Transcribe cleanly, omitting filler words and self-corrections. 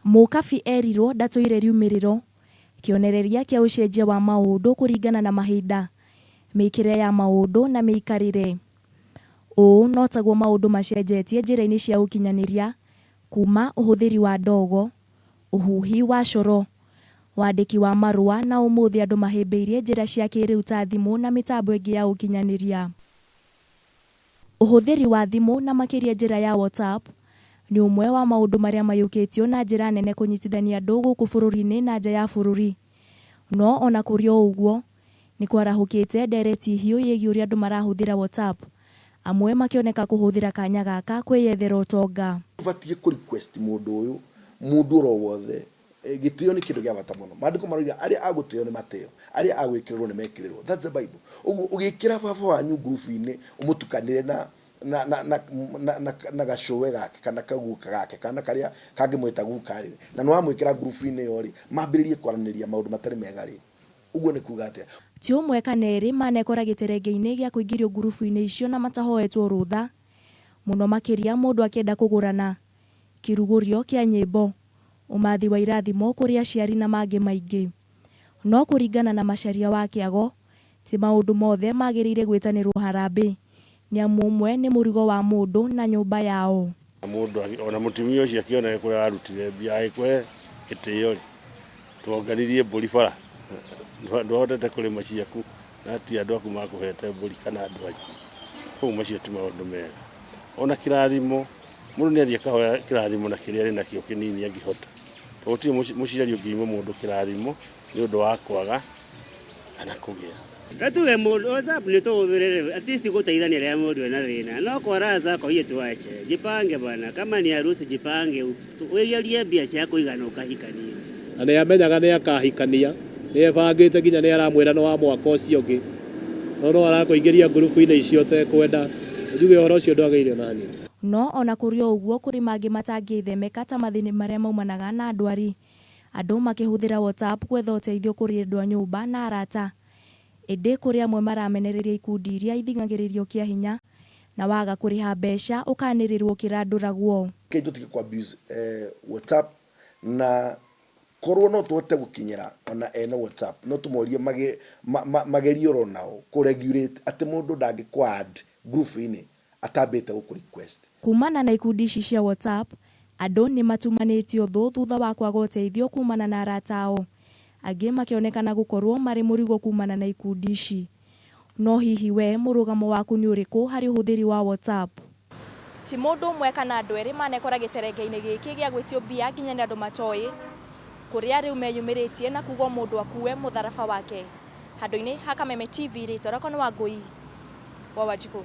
Mũkabi erirwo ndatũire riumĩrĩro, kĩonereria kĩa ũcenjia wa maũndũ kũringana na mahinda, mĩkĩre ya maũndũ na mĩikarĩre. Ũũ no taguo maũndũ macenjetie njĩra-inĩ cia ũkinyanĩria kuma ũhũthĩri wa ndogo, ũhuhi wa coro, wandĩki wa marũa na ũmũthĩ andũ mahĩmbĩirie njĩra cia kĩrĩu ta thimũ na mĩtambo ĩngĩ ya ũkinyanĩria. Ũhũthĩri wa thimũ na makĩria njĩra ya WhatsApp nĩ ũmwe wa maũndũ marĩa maiyũkĩtio na njĩra nene kũnyitithania andũ gũkũ bũrũri-inĩ na nja ya bũrũri. No ona kũrĩ o ũguo, nĩ kwarahũkĩte ndereti hiũ ĩgiĩ ũrĩa andũ marahũthĩra WhatsApp, amwe makĩoneka kũhũthĩra kanya gaka kwĩyethera ũtonga. Ũbatiĩ kũ request mũndũ ũyũ, mũndũ oro wothe. Gĩtĩo nĩ kĩndũ gĩa bata mũno. Maandĩko maroiga arĩa a gũtĩo nĩ matĩo, arĩa a gwĩkĩrĩrwo nĩ mekĩrĩrwo. That's the Bible. Ũguo ũgĩkĩra baba wanyu ngurubu-inĩ ũmũtukanĩre na na na na na na na gacũwe gake kana kaguka gake kana karĩa kangĩmwĩta guka rĩ, na nĩ wamwĩkĩra ngurubu-inĩ ĩyo rĩ, mambĩrĩrie kwaranĩria maũndũ matarĩ mega rĩ, ũguo nĩ kuga atĩa? Ti ũmwe kana erĩ manekora gĩterenge-inĩ gĩa kũingĩrio ngurubu-inĩ icio na matahoetwo rũtha, mũno makĩria mũndũ akĩenda kũgũrana, kĩrugũrio kĩa nyĩmbo, ũmathi wa irathimo kũrĩ aciari na mangĩ maingĩ. No kũringana na Macharia wa Kĩago, ti maũndũ mothe magĩrĩire gwĩtanĩrwo harambĩ, nĩamu ũmwe nĩ mũrigo wa mũndũ na nyũmba yao. Mũndũ ona mũtumia ũcio akĩonage kũrĩa ararutire mbia agĩkũhe gĩtĩo rĩ, twonganirie mbũri bara, ndwahotete kũrĩma ciaku na ti andũ aku makũhete mbũri kana andũ anyu. Koguo macio ti maũndũ mega. Ona kĩrathimo, mũndũ nĩ athiĩ akahoya kĩrathimo na kĩrĩa arĩ nakĩo kĩnini angĩhota. Tondũ gũtirĩ mũciari ũngĩima mũndũ kĩrathimo nĩ ũndũ wa kwaga kana kũgĩa. Tuge mũndũ WhatsApp nĩ tũhũthĩre at least gũteithania rĩrĩa mũndũ ena thĩna, no kwara zako hiyo tuache. Jipange bwana, kama ni harusi jipange, wĩgerie mbia cia kũigana ũkahikanie. Na nĩ amenyaga nĩ akahikania, nĩ ebangĩte nginya nĩ aramwĩra nĩ wa mwaka ũcio ũngĩ, no no arakũingĩria ngurubu-inĩ icio ũtekwenda. Njuge ũhoro ũcio ndwagĩrĩire ona hanini. No ona kũrĩ o ũguo kũrĩ mangĩ matangĩthemeka ta mathĩna marĩa maumanaga na ndwari. Andũ makĩhũthĩra WhatsApp gwetha ũteithio kũrĩ endwa a nyũmba na arata. Ĩndĩ kũrĩ amwe maramenereria ikundi iria ithing'agĩrĩrio kĩa hinya na waga kũrĩha mbeca ũkanĩrĩrwo ũkĩrandũragwo. Rekei tũtige kũ abuse WhatsApp na korwo no tũhote gũkinyĩra ona ene WhatsApp no tũmorie magerie oro nao kũ regulate atĩ mũndũ ndangĩkũ add group-inĩ atambĩte gũkũ request. Kumana na ikundi ici cia WhatsApp, andũ nĩ matumanĩtio thũ thutha wa kwaga ũteithio kumana na arata ao, angĩ makĩonekana gũkorwo marĩ mũrigo kumana na ikundi ici. No hihi we mũrũgamo waku nĩ ũrĩkũ harĩ ũhũthĩri wa WhatsApp? Ti mũndũ ũmwe kana andũ erĩ manekora gĩterenge-inĩ gĩkĩ gĩa gwĩtio mbia nginya nĩ andũ matoĩ, kũrĩa rĩu meyumĩrĩtie na kuga o mũndũ akue mũtharaba wake. Handũ-inĩ ha Kameme TV rĩtwa rĩakwa nĩ Wangũi wa Wanjikũ.